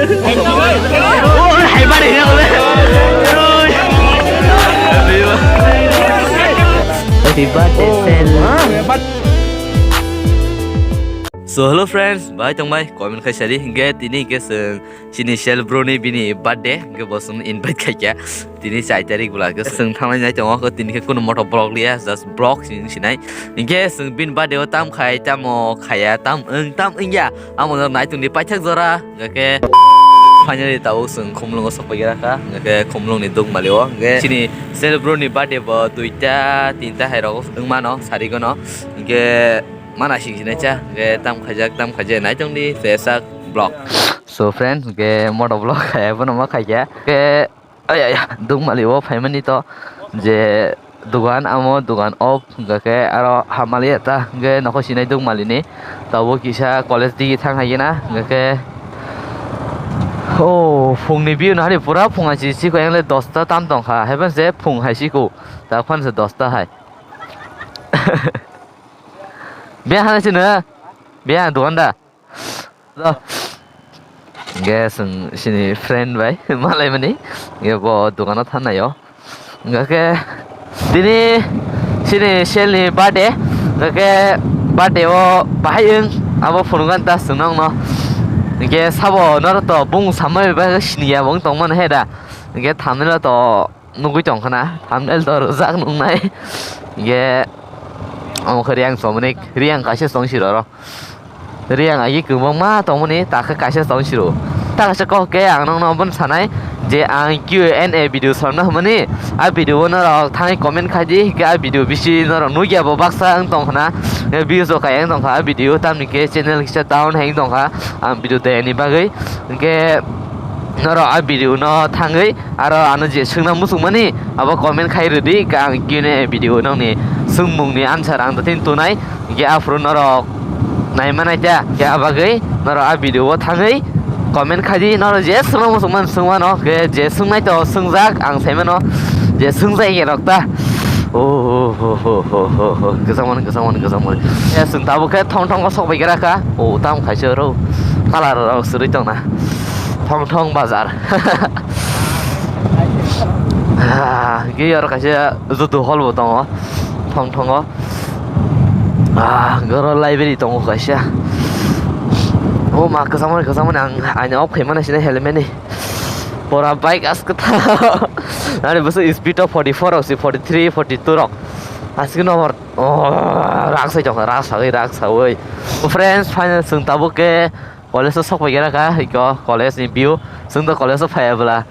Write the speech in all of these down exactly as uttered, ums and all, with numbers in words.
Happy birthday, Sel. So, hello friends, bai tong bai, comment khai sari, hingke tini hingke chwng chini Sel bro ni bini birthday, hingke bo chwng invite khai kya. Tini chai tarik bwla ke chwng thanglai nai tongo, ko tini khe kunu moto vlog liya, just vlog sini sinai. Hingke chwng bini birthday o tam khai, tamo khaya, tam wng, tam wngya, amo no nai tongdi paithak jora. Hingke finally tabuk chwng Khumlungo sokpai gra kha, hingke Khumlung ni Dukmali o. Hingke chini Sel bro ni birthday bo duita, tinta hai rok wng mano, sari gono. Hingke mana sing sinai cha, hingke tam khaijak, tam khaijak, nai tongdi, se sak vlog. So friends, hingke moto vlog khaya, bono ma khaikya. Hingke Ay, ay, ay, Dukmali o phaimani to je dugan amo dugan off hwnkha khe aro hamali eta hwnkhe nokho sinai Dukmali ni tabuk kisa college digi thang hai na hwnkha khe o phung ni view no hari pura phung hai si siko engle dosta tam tong kha haiban se phung hai siko ta phano se dosta hai bia hana sino bia dugan da. Hingke chwng chini friend bai malaimani, hingke bo dogano thangnai o. Hingke tini chini Sel ni birthday, hingke birthday o bahai wng abo phunukgani ta chwng nokno. Hingke sabo norok to bung samani bai siniya bo wng tongmani he da. Hingke thamnelo to nugui tongkha na, thumbnail to rwjak nuknai. Hingke omo khe Riyang chomani, Riyang kaisa chong siro oro. Riyang agi kwbangma tongmani, takhe kaisa chong siro. Ta kaisa kok khe ang nokno obono sanai je ang Q and A video salna hwnmani, a video o norok thangwi comment khai di, hingke a video bisi norok nukya bo baksa wng tongkha na, views rok kaya wng tongkha a video, tamni khe channel kisa down hai wng tongkha ang video dayani bagwi. Hingke norok a video no thangwi aro ano je swngna muchungmani abo comment khai rwdi, ang kini video nokni swngmungni answer ang datini tunai, hingke aphuru norok naimanaita, hingke abagwi norok a video o thangwi comment khai di, norok je swngna muchungmani swngmano, hingke je swngnai to swngjak, ang saimano je swngjak ya rok ta. Oh, oh, oh, oh, oh, oh, oh, kwchangmani, kwchangmani, kwchangmani. Ya, chwng tabuk khe thong thongo sok bai gra kha. Oh, tam khaisa oro. Colour rok suri tongna. Thong thong bazar. Ah, ge oro kaisa jutu hall bo tongo. Thong thongo. Ah, goro library tongo kaisa. Oh, ma kwchangmani, kwchangmani ang aina off khaimani sini helmet ni. Pora bike askotha. Ani bwswk speed o forty four rok si, forty three, forty two rok. Aske no hor, oh, rak sai tongkha, rak sawi, rak sawi. Friends, final chwng tabuk khe college o sok pai gra kha, hiko college ni view. Chwng to college o phaiya bwla.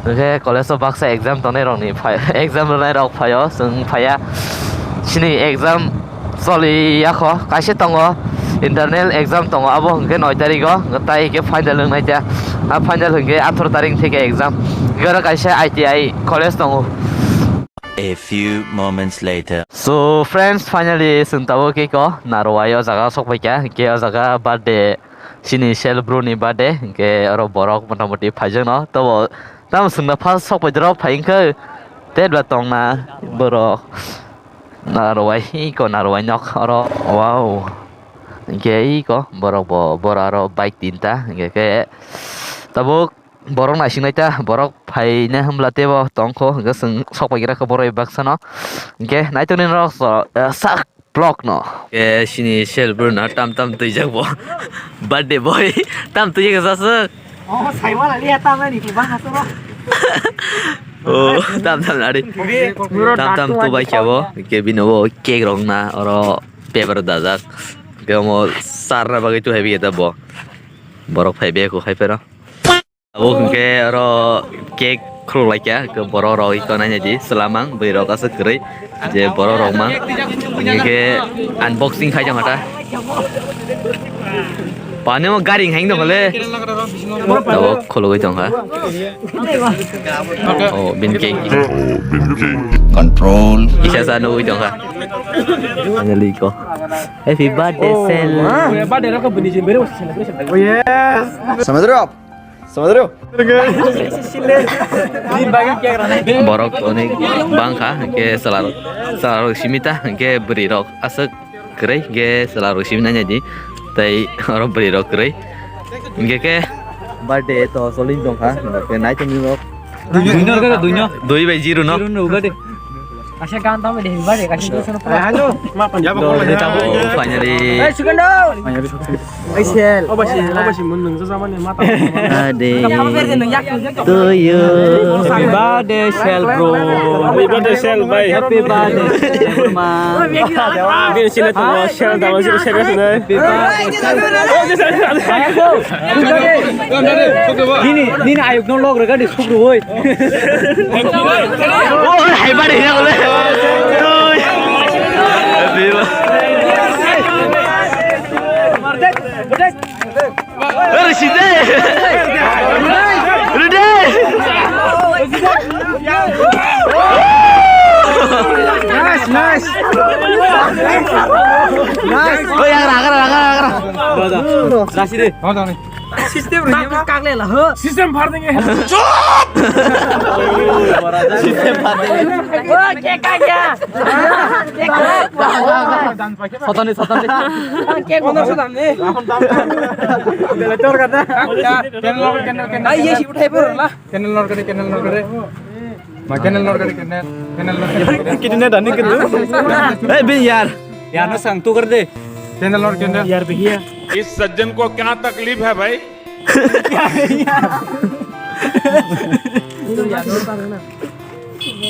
Hwnkhe college o baksa exam tongnai rok ni phai, exam rwnai rok phaio, chwng phaiya. Chini exam choli yakho kaisa tongo, internal exam tongo, abo hwnkhe noi tarigo, tai hwnkhe final wngnai ta. A final hwnkhe atharo tarik theke exam. Hwnkhe oro kaisa I T I college tongo. A few moments later. So friends, finally chwng tabuk khe ko Narwai o jaga o sok pai kha, hwnkhe o jaga birthday, chini Sel bro ni birthday, hwnkhe oro borok motamoti phaijak no, tobo tamo chwngno first sok pai doro phai wngkha, tet ba tongna borok. Narwai, iko narwai nok oro, wow. Hingke iko borok bo, boro aro bike tinta, hingke khe tabuk borok naising naita, borok phaina hwnbla tebo tongkho, hingke chwng sok pai gra kha borok bai baksa no. Hingke naitok ni norok so, eh, sak vlog no. Hingke chini Sel bro no tam tam twijak bo, birthday boy, tam twijak jasuk. Oh, saiwala liya tamani ki bang hasoro. Oh, tam tam nari. Tam tam tu bai kya bo. Ke bino bo cake rok na oro paper dajak. Ke mo sar na bagwi tu heavy eta bo. Borok phai be ko khai pero. Abo ke oro cake khuluk lai kya ke borok rok iko nai di selamang bwi rok aswk kwrwi. Je borok rok mang. Hingke unboxing khai jong hata. Pani mo gari hang dong le. Tabo khulugwi tong kha. Oh, bin cake. Control. Kisa sa nugwi tong kha. Finally ko. Happy birthday, Sel. Oh, yes. समझ रहे हो आप? समझ रहे हो? Borok onek bangkha, hingke chwla rok, chwla rok simi ta, hingke bwrwi rok aswk kwrwi, hingke chwla rok simi nai di, tei oro bwrwi rok kwrwi, hingke khe Birthday to solin tongkha, nai tongni rok. Duino rwgade, duino. Dui bai zero no. Zero no rwgade. Kaisa gan tamo de birthday, kaisa duiso no pura. Hello. Finally. Hey, Sugandho. Hey, Sel. Oba si, oba si, mun nung sa mani mata. Birthday to you. Happy birthday, Sel bro. Happy birthday, Sel bhai. Happy birthday, Sel bro ma. Din sila to, Sel da, Sel da. Happy birthday, Sel. Nini, nini ayuk no log rega di sukru woi. Oh, hai ba de ya le. Rashide. Ride. Nice, nice. Nice. Oh, ya, raga, raga, raga. Rashide. System rwya ma kagle la ho. System phar denge. Chop! System phar denge. O, ke ka kya? Sotani, sotani. Ke kono sotani. Dele tor kata. Ai, ye shi uthai por la. Channel nor kare, channel nor kare. Ma channel nor kare, channel, channel nor kare. Kitne dani kitu? Eh, bin yar. Yar no sang tu kar de. Channel nor channel. Yar bhi hai. इस सज्जन को क्या तकलीफ है भाई?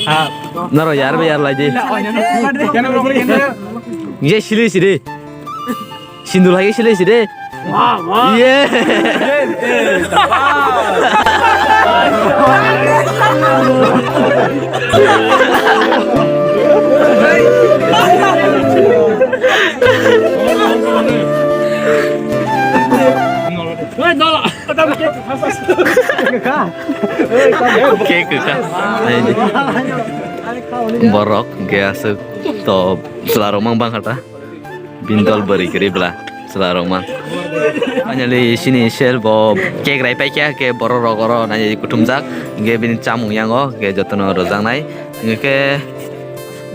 Ha. Naro yar be yar lai di. Channel nor kare, channel. Ye sili sili. Sindu lagi sili sili. Wah, wah. Ye. Cake ka. Borok ge aswk to chwla rok mang bang kha ta. Bini dol bwrwi kwrwi bwla chwla rok man. Finally sini sel bo cake rai paikha, khe borok rok oro nai kuthumjak, hwnkhe bini chamung yango, hwnkhe jotono rwjaknai. Hwnkhe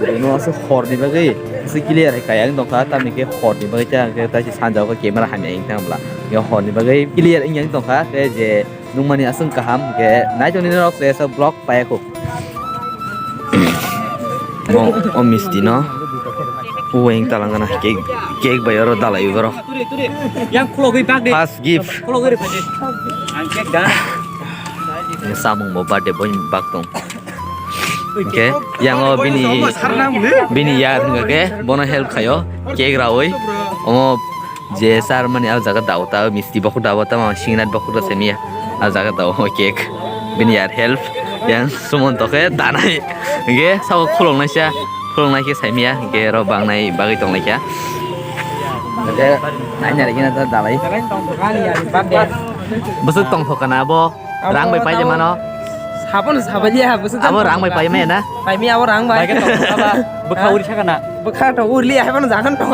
bini aswk horni bagwi aswk clear hai kaya wng tongkha, tamni khe horni bagwi ta hwnkhe taisi sanjao khe camera hamya wng thang bwla. Hwnkhe horni bagwi clear wngya wng tongkha, khe je Nungmani aswk kaham, hwnkhe naitongni norok se sa vlog paiya kho. Mo, o misti no. Uweng talangana cake, cake bai oro dalai borok. Yang khulogwi bak de. First gift. Khulogwi re phai de. Ang cake da. Samung bo birthday boy bak tong. Hwnkhe yang o bini, bini yar hwnkhe bono help khaio. Cake rawi. Omo Je sir mani ah jaga dao ta misti bokhok dao ta ma singnat bokhok da semiya ah jaga dao cake bini yar help yang sumon tokhe danai ge sao khulong naisa khulong naikhe saimiya ge ro bangnai bagwi tong laikha ge naina rikina ta dalai bwswk tong thokana abo. Rang bai pai de mano. Sabon sabaliya, busu. Abo rang bai pai maya na? Pai mi abo rang bai. Bai ka tong aba. Bwkha uri saka na. Bwkha to uri liya, haibo jagan to.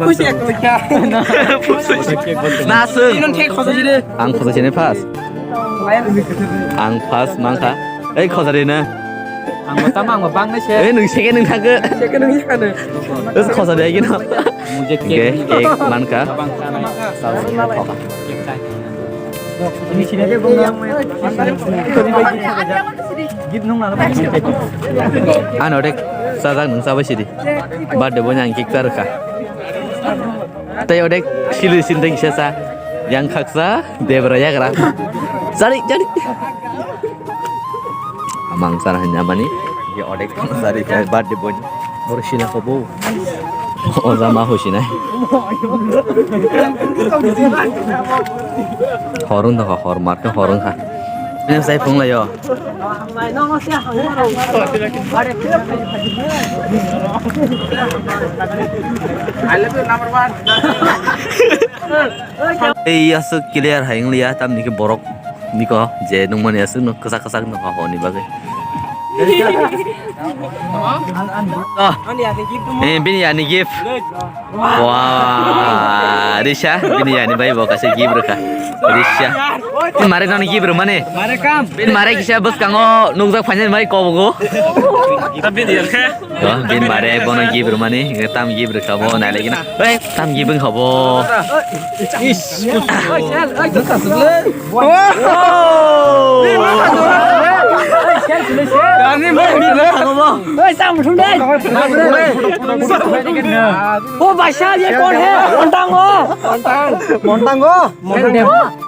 Pusi ek kya? Nasung. Inon thek khosa jide. Ang khosa jine pas. Ang pas mangkha. Ei khosa de na. Ang bo tamo, ang bo bang nai se. Ei, nwng second nwng thangkhe. Second nwng yakano. Bwswk khosa de gino. Mujhe cake, cake mankha. Ano dek, sajak nwng sabai sidi. Birthday boy ang cake charwkha. Tei odek sili sini tei kisa sa. Yang khaksa, debra yagra. Chari, chari. Amang sana hanya mani. Ye odek sana sari kai birthday boy. Bor sina ko bo. O jama ho sinai. Horung da hor mar ka horung ha. Ini saya pung la yo. Ei aswk clear hai wng liya, tamni khe borok niko je nungmani aswk no kwchak kwchak nokha honi bagwi. Ah. Eh, bini yani gift. Wah, Risha, bini yani bai bo kaisa gift rwkha. Risha. Bini mare nani gift rwmani. Bini mare kisa bwskango nukjak phainani mai kobogo. Bini mare bono gift rwmani, tam gift rwkha bo nailaigina. Tam gift wngkha bo. O baisa, ye kon hai? Montango. Montango.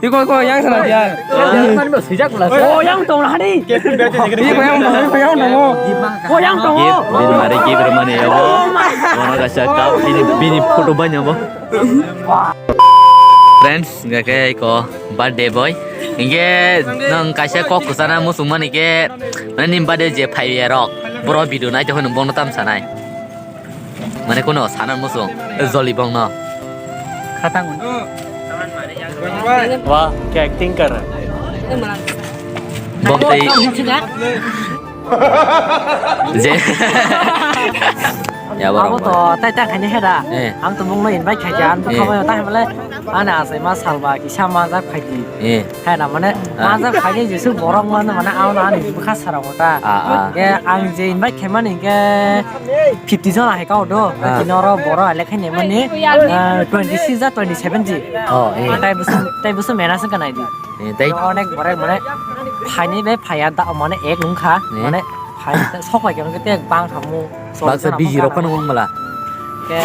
Iko, iko, yang sana dia. O yang tong hari. Iko yang tong, iko yang tong. O yang tong. Gift, bini mare gift rwmani abo. Bono kaisa cup, bini, bini photo bai abo. Friends, hingke iko birthday boy. Hingke nang kaisa kok kwchana muchung mani ke, mane ni birthday je phai rok. Boro video nai to hwnung bono tam sanai. Mane kuno sana muchung, joli bongno. Khatang. Wah, kya acting kar raha hai. Bong tei. Je. Ya, abo to tai ta khaini heda. Eh. Ang to bongno invite khaikha, ang to khabai ta hemle. Ani asai ma salba kisa ma jak khaidi. Eh. Heda mane ma jak khaidi jesu borok mane, mane ang ani bwkha sara kota. Ah, ah. Ke ang je invite khaimani ke fifty jon hai kau do. Ah. Tini oro boro ale khaini mani, eh, twenty six ja twenty seven ji. Oh, eh. Tai busu, tai busu mena sing kanai di. Eh, tei? Onek borek mane phaini bai phaiya da mane ek wngkha, eh, mane phai sok bai khe te bang thamu. Baksa biji rok phano wng mala. Ke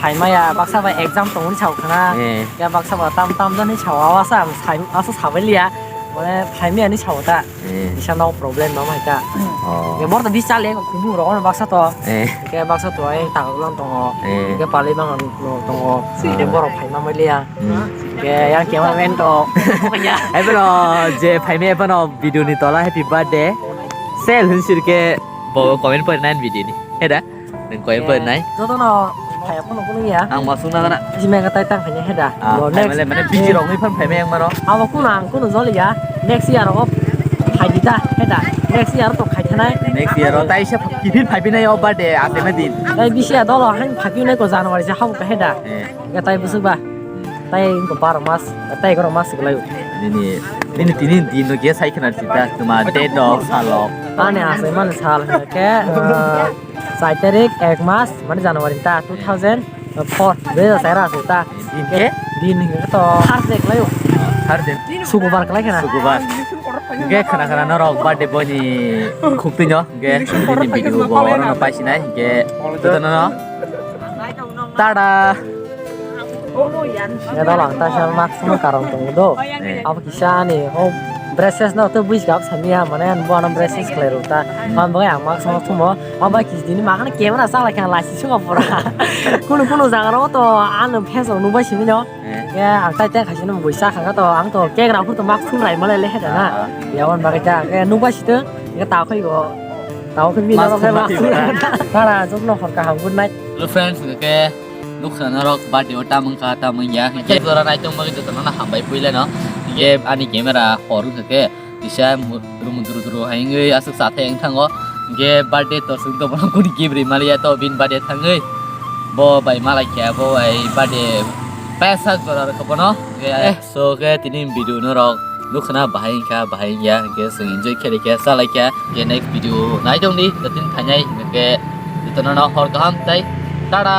phai maya baksa bai exam tongwi sao khana. Eh. Ke baksa ba tam tam jani sao, asa ang sai, asa sabai liya. Mane phai maya ni sao ta. Eh. Isa no problem no mai ta. Oh. Ke bor to bisa le khumbu rok baksa to. Eh. Ke baksa to ai ta lang tongo. Eh. Ke pali bang tongo. Si de borok phai ma mai liya. Hmm. Ke yang cameraman to. Ya. Hai bro, je phaime phano video ni tola happy birthday. Sel hin sir ke bo comment pori nai video ni. Heda, nang comment pori nai. Joto no phai phano kuno ya. Ang masuk na gana. Jime ka tai tang phai heda. Ah, bo next mane mane biji rok ni phan phaime yang maro. Abo kuno ang kuno joli ya. Next year o phai di ta heda. Next year to khai thanai. Next year o tai se kifin phai binai o birthday ase na din. Tai bisi ya dolo han phai binai ko January se habo ka heda. Eh. Hingke tai bwswk ba? Tai wngkha baro mas, tai egaroh mas se kwlai o. Nini, nini tini din no khe sai khna sita, tuma date rok, sal rok. Ani asai mani sal hingke, ah, chai tarik ek mas, mani January ta two thousand four, dui hajar char asai ta. Din khe? Din hingke to Thursday kwlai o. Thursday. Sukubar kwlai khna. Sukubar. Hingke khna khna norok birthday boy ni khuk twi no, hingke nini video bo oro no paisinai, hingke joto no. Tada! Ya dol ang ta sa mask mo karong tongo do. Eh. Abo kisa ani o braces no to buis gap sami ya mane an bo ano braces khlai rw ta. Hmm. Man bo ang mask mo thumo. Abo kis dini ma khana camera sa lai kha lai si suka pura. Kuno kuno jaga ro to ano face rok nubai simi no. Eh. Ya ang tai tai khaisi no buisa kha to ang to cake rok to mask thum rai male le heda na. Ah. Ya on bagai ta ke nubai si to ke ta khoi bo. Ta khoi mi no. Mask thum rai. Tara jok no hor kaham good night. Hello friends, ke Nuksa norok birthday o tamung kha, tamung ya. Hingke jora naitung bagwi jotono no hambai puila no. Hingke ani camera hor wngkha khe kisa mu-, rumu duru duru hai wngwi aswk chathai wng thango. Hingke birthday to swng to bono kuni gift ri maliya to bini birthday thangwi. Bo bai malai khe bo bai birthday pesa jora rwkha bono. Hingke eh. So khe tini video norok nukha na bahai wngkha, bahai wngya, hingke chwng enjoy khe rikha, cha laikha, hingke next video naitongdi, jotoni phainai, hingke jotono no hor kaham tai tada.